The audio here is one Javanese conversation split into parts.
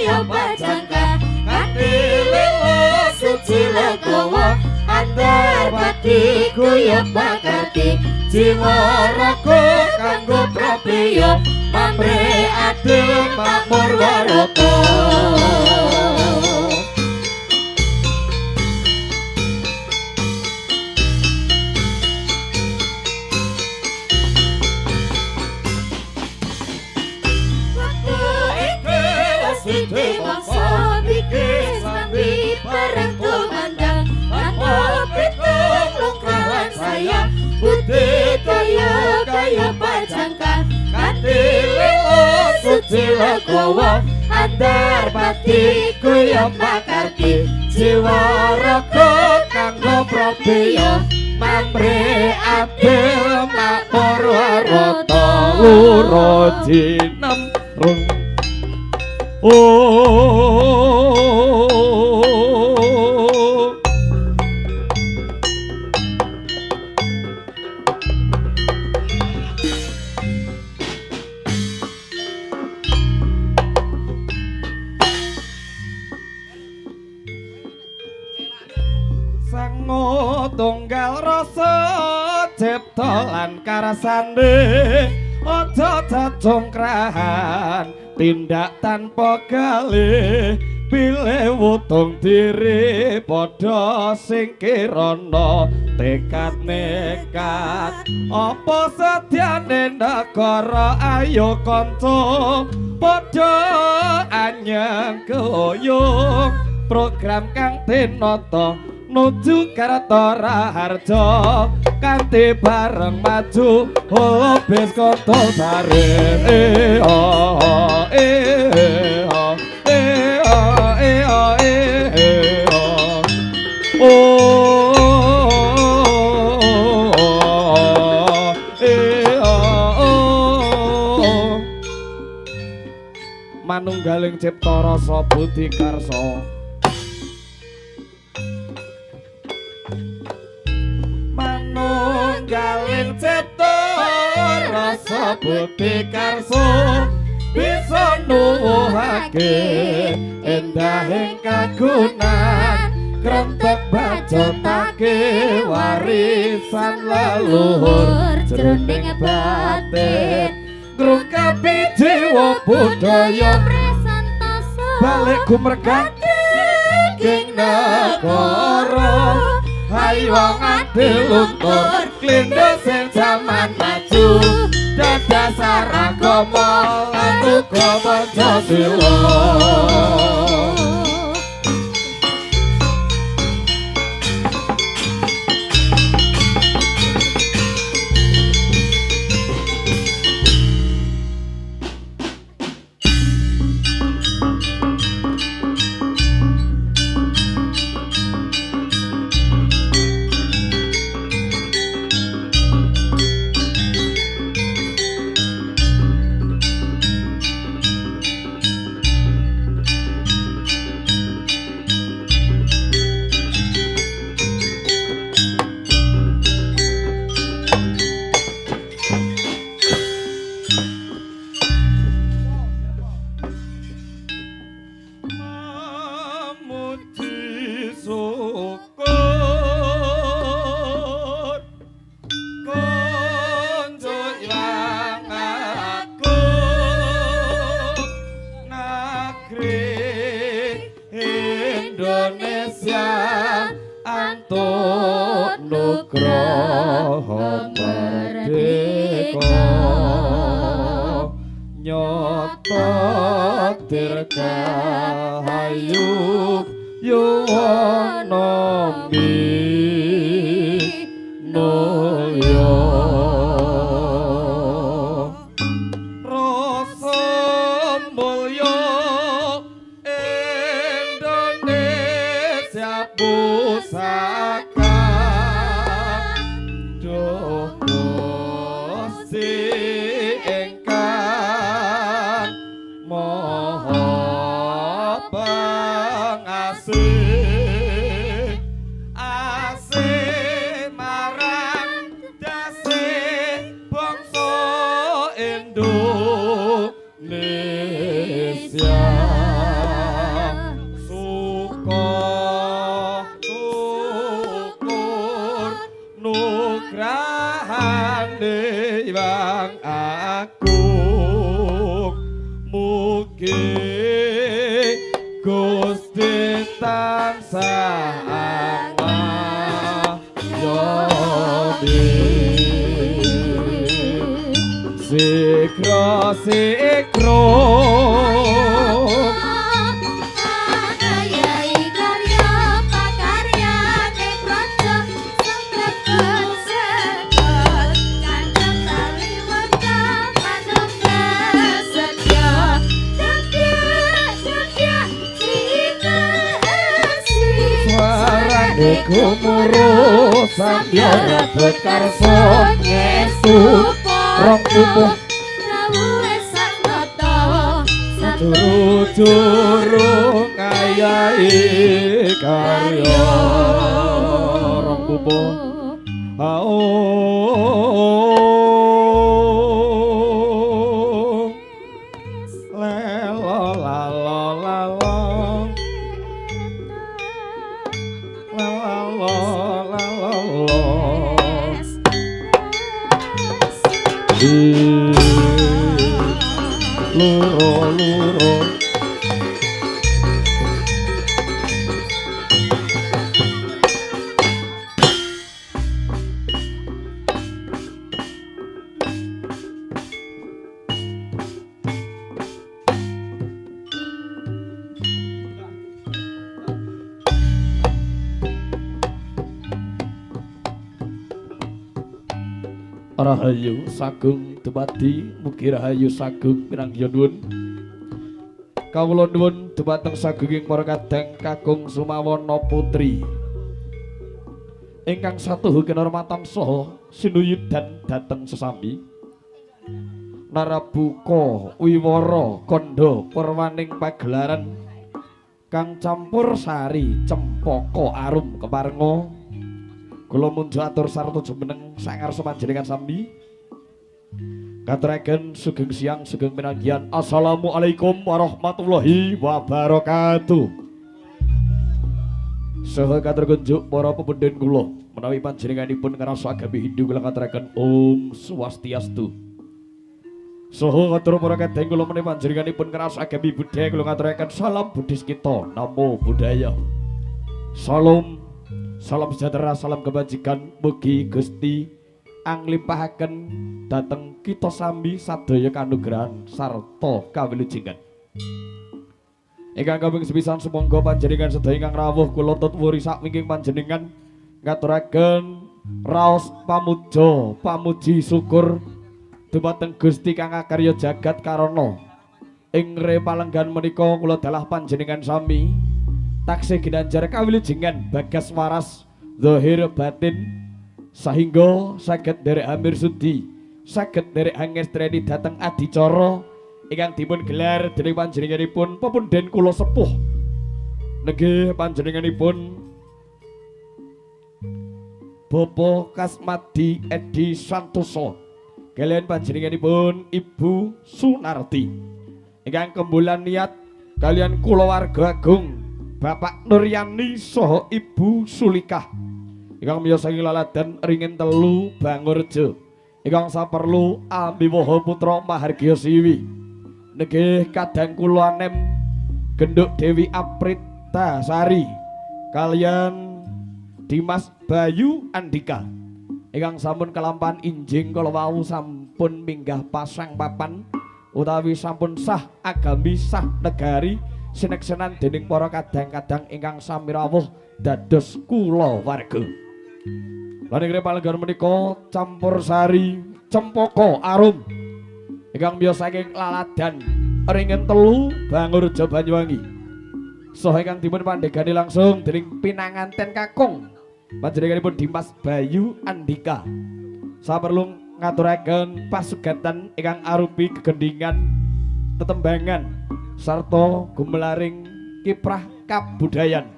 kaya pajangka kanthi lilo suci legowo antar pati guyub pakarti jiwa raga kanggo prabeya pamrih adil makmur warata. Bangsa iki sambi bareng tumandang tanpa pitung lungkrahan saya budi kaya kaya pajangka kanthi lilo suci legowo antar pati guyub pakarti jiwa raga kanggo prabeya pamrih adil makmur warata. Loro jinem rung oh sango tunggal rasa cipta lan karsane aja cacongkrahan tindak tanpa galih pilih wutung diri padha sing kirana tekad nekat apa sedyane negara ayo kanca padha anyang goyong program kang tinata nuju Kerta Raharja kanthi bareng maju holobis kontol bareng e o e o e o e o e o o e o o manunggaling cipta rasa budi karsa manunggaling cipta rasa budi karsa bisa nuwuhake endahing kagunan krentek bacotake warisan leluhur jroning batin ngrungkepi jiwa budaya balik gumregah ing negara hayo adil luntur klindho sing jaman maju dadasar agama lan uga Pancasila. Nugroho merdeka nyata dirgahayu yuwana minulya rasa mulya Indonesia pusaka Duh Gusti ingkang Maha Pengasih. Gusti tansah angayomi. Sikra sikro gumuruh samya rebut karsa ngestu rong pupuh rawuhe sang nata juru-juru ngayahi karya rong pupuh lelo lalo lalo luro luro Rahayu sagung dumadi mugi rahayu sagung pinanggiha nuwun. Kawula nuwun dumateng sagunging para kadang kakung Sumawana Putri ingkang satuhu kinurmatan saha sinuyudan dhateng sesami. Narabuka wiwara kandha purwaning pagelaran kang campur sari cempaka arum keparenga. Kula munjuk atur sarta jumeneng sangarsa panjenengan sami. Katuraken sugeng siang sugeng pinanggihan. Assalamualaikum warahmatullahi wabarakatuh. Saha katur kunjuk para pepundhen kula menawi panjenenganipun ngrasa agami Hindu kula katuraken Om Swastiastu. Saha katur para kadang kula menawi panjenenganipun ngrasa agami Buddha kula ngaturaken salam Buddhis kita, namo buddhaya. Salam salam sejahtera, salam kebajikan, mugi Gusti anglimpahaken dhateng kita sami sadaya kanugrahan sarta kawilujengan. Ingkang kaping sepisan sumangga panjenengan sedaya ingkang rawuh kula tut wuri sakwingking panjenengan ngaturaken raos pamuja, pamuji syukur dumateng Gusti kang akarya jagat karana. Ing re palenggan menika kula dalah panjenengan sami taksih ginanjar kawilujengan bagas waras zahir batin sahingga saged nderek amir sudi saged nderek hangestreni dhateng adicara ingkang dipun gelar dening panjenenganipun pepundhen kula sepuh nggih panjenenganipun Bapak Kasmadi Edi Santoso kaliyan panjenenganipun Ibu Sunarti ingkang kembulan niat kaliyan kulawarga agung Bapak Nuryani saha Ibu Sulikah ingkang miyos saking laladan ringin telu Bangurjo ingkang saperlu amiwaha putra mahargya siwi nggih kadang kula anem Genduk Dewi Aprita Sari kaliyan Dimas Bayu Andika ingkang sampun kelampahan injing kala wau sampun minggah pasang papan utawi sampun sah agami sah negari sineksenan dening para kadang-kadang ingkang sami rawuh dados kulawarga. Lan ing palenggan menika campur sari cempaka arum ingkang miyos saking laladan ringin telu Bangurjo Banyuwangi. Saha ingkang dipun pandhegani langsung dening pinanganten kakung panjenenganipun Dimas Bayu Andika. Saperlu ngaturaken pasugatan ingkang arupi gegendingan tetembangan sarta gumelaring kiprah kabudayan.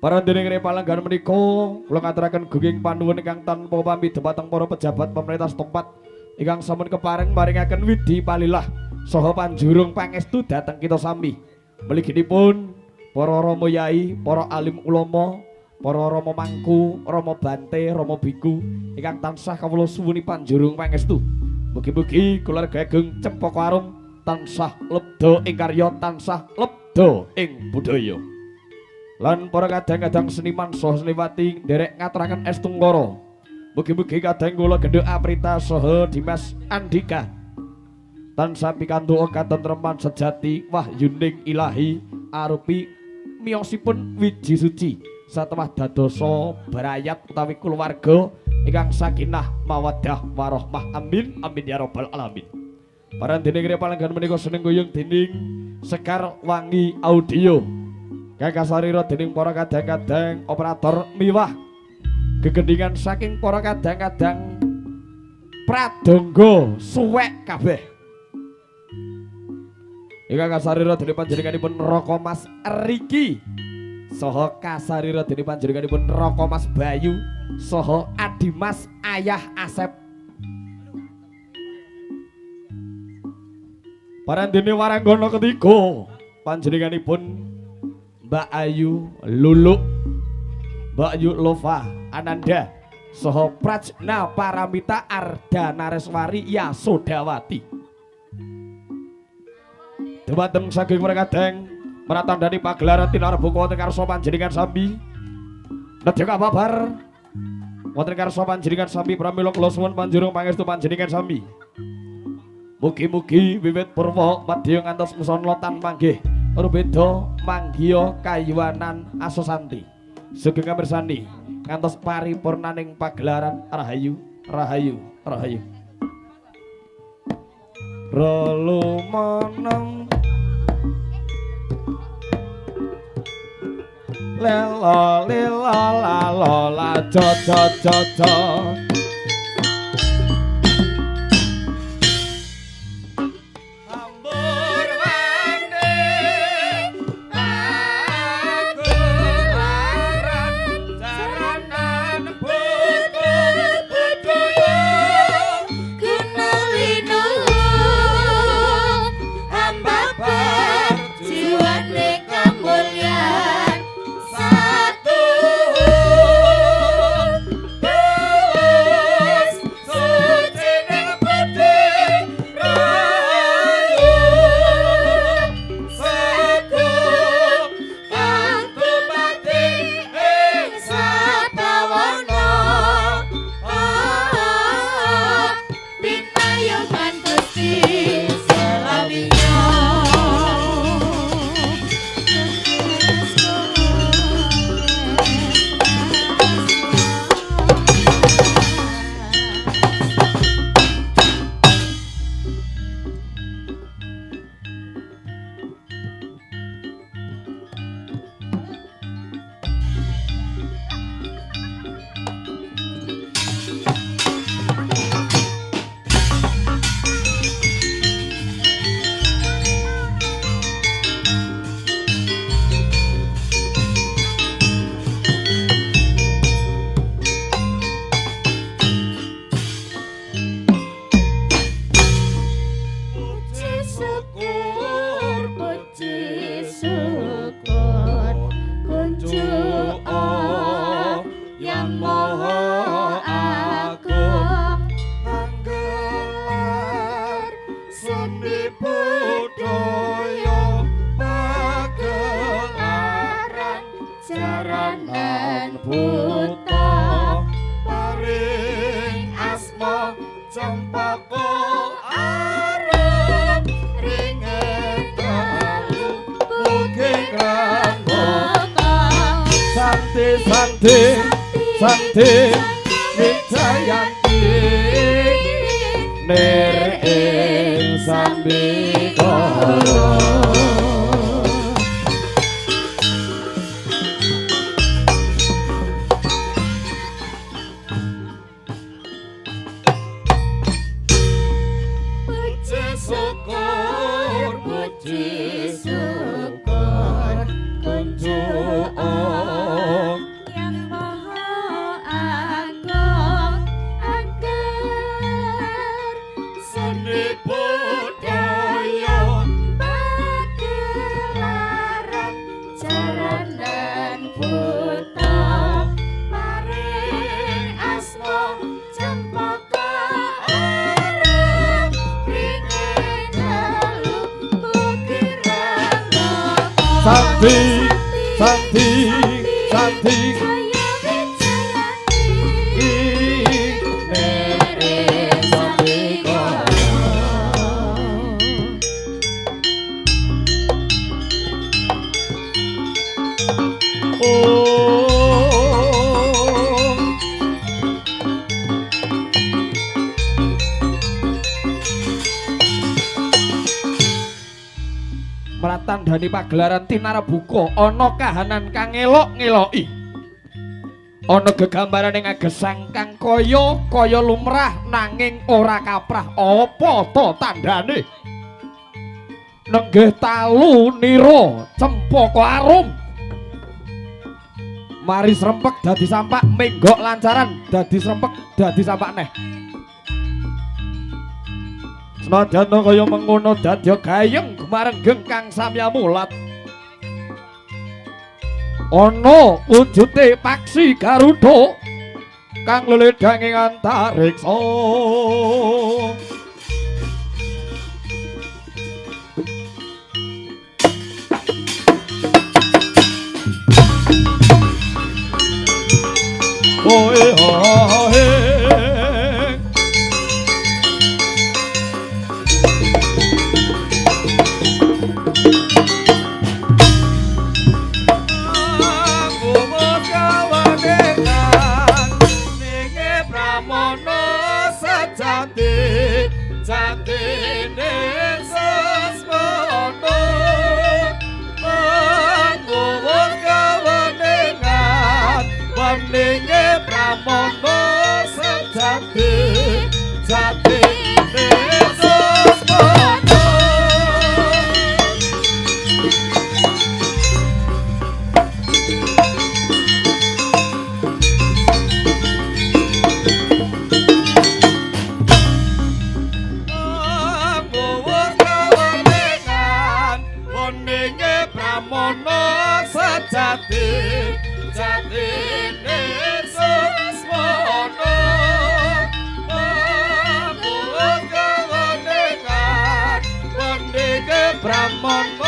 Para dening palenggan menika kula ngaturaken gunging panuwun ingkang tanpa pamit dhumateng para pejabat pemerintah setempat ingkang sampun kepareng maringaken widhi palilah saha panjurung pangestu dhateng kita sami. Mliginipun para rama yai, para alim ulama, para rama mangku, rama bante, rama biku ingkang tansah kawula suwuni panjurung pangestu. Mugi-mugi keluarga agung Cempaka Arum tansah lebda ing karya, tansah lebda ing budaya. Lan para kadang-kadang seniman saha seniwati nderek ngaturaken estungkara. Mugi-mugi kadang kula Genduk Aprita saha Dimas Andika tansah pikantuk katentreman sejati wahyuning ilahi arupi miyosipun wiji suci satemah dadosa barayat utawi kulawarga ingkang sakinah mawaddah warahmah. Amin amin ya rabbal alamin. Para dening palenggan menika seneng guyung dening Sekar Wangi Audio kang kasarira dening para kadang-kadang operator miwah gegendingan saking para kadang-kadang pradangga suwek kabeh. Ingkang kasarira dening panjenenganipun Raka Mas Riki saha kasarira dening panjenenganipun Raka Mas Bayu saha Adimas Ayah Asep. Parandene waranggana ketiga panjenenganipun Mbak Ayu Luluk, Mbak Ayu Lova Ananda saha Prajna Paramita Arda Nareswari Yasodawati. Dumateng saking kadang meratandani pagelaran tinarbuka wonten karsa panjenengan sami. Nedya kababar wonten karsa panjenengan sami pramila kula suwun panjurung pangestu panjenengan sami. Mugi-mugi wiwit purwa madya ngantos musana tan manggih rubeda manggiya kayuwanan asosanti. Sugeng kamirsani ngantos paripurnaning pagelaran. Rahayu rahayu rahayu. Rolumanang lela lela la la la jo jo jo jo. Santi Wijayanti nir ing sambikala. Puji syukur, puji syukur kunjuk yang Maha Agung. Santi Santi Santi Tandani pagelaran tinarabuka ana kahanan kang ngelok-ngeloki, ana gegambaran ing agesang kang kaya kaya lumrah nanging ora kaprah. Apa to tandane? Nenggih talu nira cempaka arum, mari srempek dadi sampak, menggok lancaran dadi srempek dadi sampak neh. Senajan kaya mengono dadya gayeng gumarenggeng kang samya mulat. Ana wujute paksi Garuda kang leledhang ing antariksa. Oe oe Brahmana.